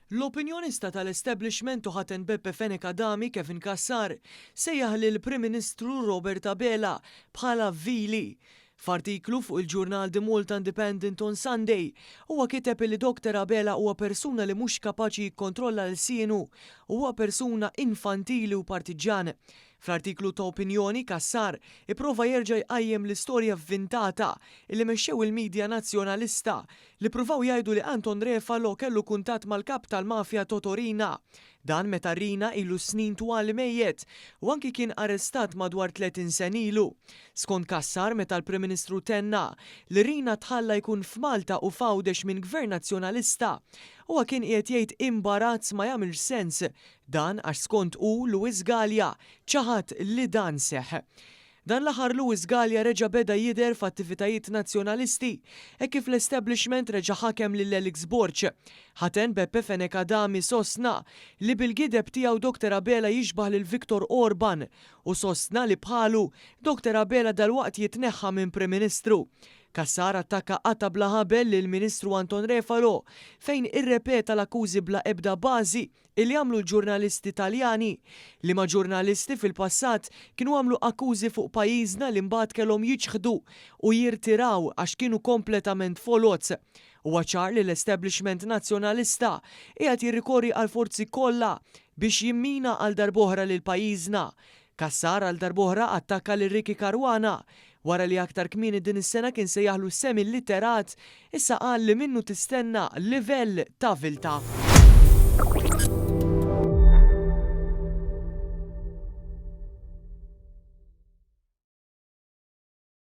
L-opinjonista tal-establishment u ħaten Beppe Fenech Adami Kevin Cassar sejjaħ lill-Prim Ministru Robert Abela bħala vili. F'artiklu fuq il-ġurnal The Malta Independent on Sunday, huwa kiteb illi Dr Abela huwa persuna li mhux kapaċi jikkontrolla lsienu u huwa persuna infantili u partiġġan. Fl-artiklu ta' opinjoni, Cassar ipprova jerġa' jqajjem l-istorja vvintata illi mexxew il-media Nazzjonalista li ppruvaw jgħidu li Anton Refalo kellu kuntatt mal-kap tal-mafja Toto Riina. Dan meta Riina ilu snin twal mejjet u anki kien arrestat madwar 30 sena ilu. Skont Cassar meta l-Prim Ministru tenna li Riina tħalla jkun f'Malta u f'Għawdex minn Gvern Nazzjonalista, huwa kien qiegħed jgħid imbarazz ma jagħmilx sens. Dan għax skont hu Louis Galea ċaħad li dan seħħ. Dan l-aħħar Louis Galea reġa' beda jidher f'attivitajiet nazzjonalisti hekk kif l-establishment reġa' ħakem lil Alex Borg. Ħaten Beppe Fenech Adami sostna li bil-gideb tiegħu Dr Abela jixbah lil Viktor Orban u sostna li bħalu Dr Abela dalwaqt jitneħħa minn Prim Ministru. Cassar attakka qatgħa bla ħabel lill-Ministru Anton Refalo fejn irrepeta l-akkużi bla ebda bażi illi għamlu l-ġurnalisti Taljani, liema ġurnalisti fil-passat kienu għamlu akkużi fuq pajjiżna li mbagħad kellhom jiċħdu u jirtiraw għax kienu kompletament foloz. Huwa ċar li l-establishment Nazzjonalista qiegħed jirrikorri għall-forzi kollha biex jimmina għal darb'oħra lil pajjiżna. Cassar għal darb'oħra attakka lil Ricky Caruana wara li aktar kmieni din is-sena kien sejjaħlu semi-illiterat, issa qal li minnu tistenna livell ta' viltà.